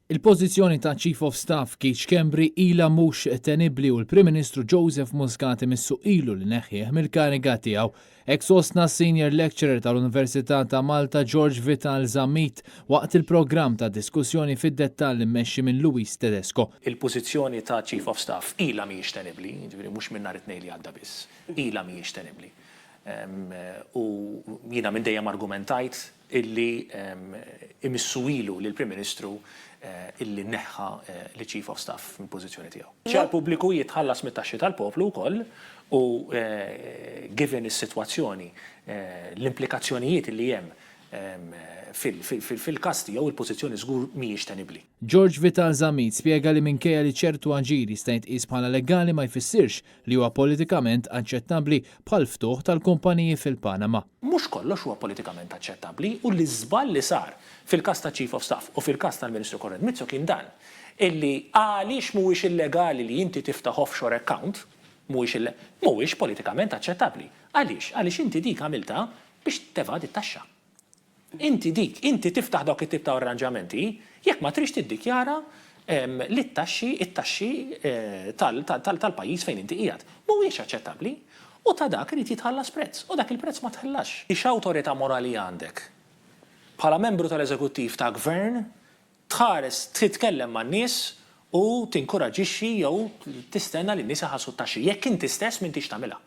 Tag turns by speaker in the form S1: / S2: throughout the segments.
S1: Il-pożizzjoni ta' Chief of Staff Keith Schembri ilha mhux tenibbli u l-Prim Ministru Joseph Muscat imissu ilu li neħħieh mill-kariga tiegħu. Hekk sostna s-Senior Lecturer tal-Università ta' Malta George Vital Zammit waqt il-programm ta' diskussjoni fid-dettall immexxi minn Louis Tedesco.
S2: Il-pożizzjoni ta' Chief of Staff ilha mhijiex tenibbli, jiġifieri mhux minn nhar it-Tnejn li għadda biss, ilha mhijiex tenibbli. U jiena minn dejjem argumentajt illi imissu ilu lill-Prim Ministru illi neħħa liċ-Chief of Staff mill-pożizzjoni tiegħu. Uffiċjal pubbliku jitħallas mit-taxxi tal-poplu wkoll u given is-sitwazzjoni, l-implikazzjonijiet illi hemm fil-każ tiegħu il-pożizzjoni żgur mhijiex tenibbli.
S1: George Vital Zammit spjega li minkejja li ċertu aġir jista' jitqies bħala legali ma jfissirx li huwa politikament aċċettabbli bħall-ftuħ tal-kumpaniji fil-Panama.
S2: Mhux kollox huwa politikament aċċettabbli u l-iżball li sar fil-każ taċ-Chief of Staff u fil-każ tal-Ministru Konrad Mizzo kien dan, illi għaliex mhuwiex illegali li inti tiftaħ offshore account, mhuwiex mhuwiex politikament aċċettabbli. Għaliex? Għaliex inti dik għamiltha biex tevadi t-taxxa. Inti dik, inti tiftaħ dawk it-tip ta' arranġamenti jekk ma tridx tiddikjara li t-taxxi, it-taxxi tal-pajjiż fejn inti qiegħed. Mhuwiex aċċettabbli u ta' dak irid jitħallas prezz u dak il-prezz ma tħallasx. X'awtorità morali għandek bħala membru tal-eżekuttiv ta' gvern tħares, titkellem man-nies u tinkuraġġixxi jew tistenna li n-nies iħallsu t-taxxi jekk inti stess m'intix tagħmilha?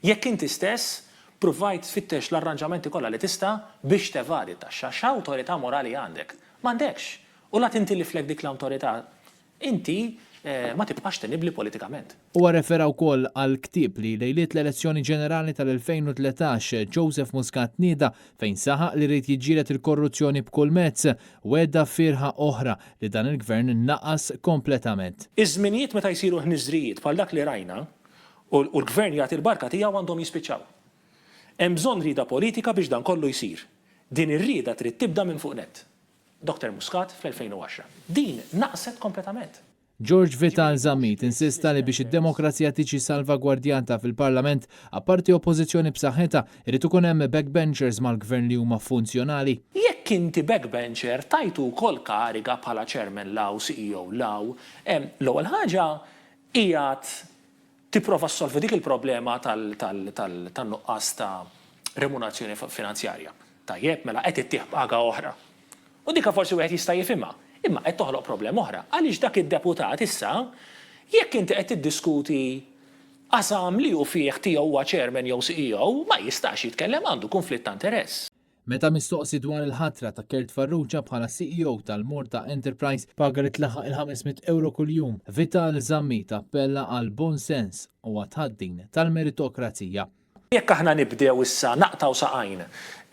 S2: Jekk inti stess pruvajt tfittex l-arranġamenti kollha li tista' biex tevadi t-taxxa, x'awtorità morali għandek? M'għandekx! U la tintiliflek dik l-awtorità, inti ma tibqax tenibbli politikament.
S1: Huwa rrefera wkoll għall-ktieb li lejliet l-elezzjoni ġenerali tal-2013 Joseph Muscat nieda fejn saħaq li ried jiġġieled il-korruzzjoni b'kull mezz, wegħda fierħa oħra li dan il-Gvern naqas kompletament.
S2: Iż-żminijiet meta jsiru ħniżrijiet bħal dak li rajna u l-Gvern jagħti l-barka tiegħu għandhom jispiċċaw. Hemm bżonn rieda politika biex dan kollu jsir. Din ir-rieda trid tibda minn fuq nett. Dr Muscat fl-2010. Din naqset kompletament.
S1: George Vital Zammit insista li biex id-demokrazija tiġi salvagwardjata fil-Parlament, apparti Oppożizzjoni b'saħħitha, irid ikun hemm backbenchers mal-Gvern li huma funzjonali.
S2: Jekk inti backbencher tajtu wkoll kariga bħala chairman 'l hawn, CEO 'l hawn, l-ewwel ħaġa qiegħed tipprova ssolvi dik il-problema tan-nuqqas ta' remunerazzjoni finanzjarja. Tajjeb, mela qed ittih paga oħra. U dika forsi wieħed jista' jifhimha, imma qed toħloq problema oħra. Għaliex dak id-deputat issa, jekk inti qed tiddiskuti qasam li hu fih tiegħu huwa chairman jew CEO, ma jistax jitkellem għandu kunflitt ta' interess.
S1: Meta mistoqsi dwar il-ħatra ta' Kurt Farrugia bħala CEO tal-Malta Enterprise, paga li tlaħħaq il-500 ewro kuljum, Vital Zammit appella għal buon sens u għat-tħaddin tal-meritokrazija.
S2: Jekk aħna nibdew issa naqtgħu saqajn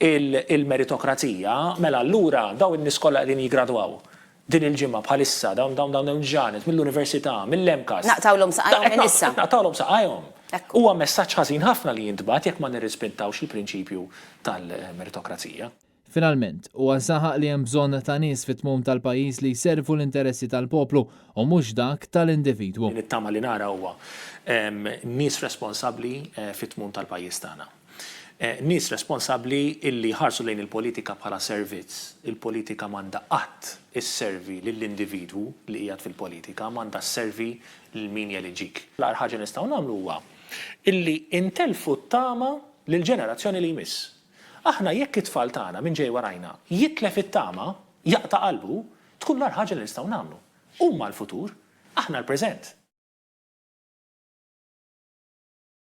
S2: il-meritokrazija, mela allura dawn in-nies kollha qegħdin jiggradwaw din il-ġimgħa bħalissa, dawn dawn dawn il-ġranet mill-università, mill-MCAST.
S3: Naqtgħulhom saqajhom minn issa.
S2: Qed naqtgħulhom saqajhom. Huwa messaġġ ħażin ħafna li jintbagħat jekk ma nirrispettawx il-prinċipju tal-meritokrazija.
S1: Finalment, huwa saħaq li hemm bżonn ta' nies fit-tmum tal-pajjiż li jservu l-interessi tal-poplu u mhux dak tal-individwu.
S2: Li nittama li nara huwa nies responsabbli fit-tmum tal-pajjiż tagħna. Nies responsabbli illi jħarsu lejn il-politika bħala servizz. Il-politika m'għandha qatt isservi lill-individwu li qiegħed fil-politika, m'għandha sservi lil min jeliġik. L-agħar ħaġa li nistgħu nagħmlu huwa illi ntellfu t-tama lill-ġenerazzjoni li jmiss. Aħna jekk it-tfal tagħna, min ġej warajna, jitlef it-tama, jaqta' qalbu, tkun l-agħar ħaġa li nistgħu nagħmlu. Huma l-futur, aħna l-preżent.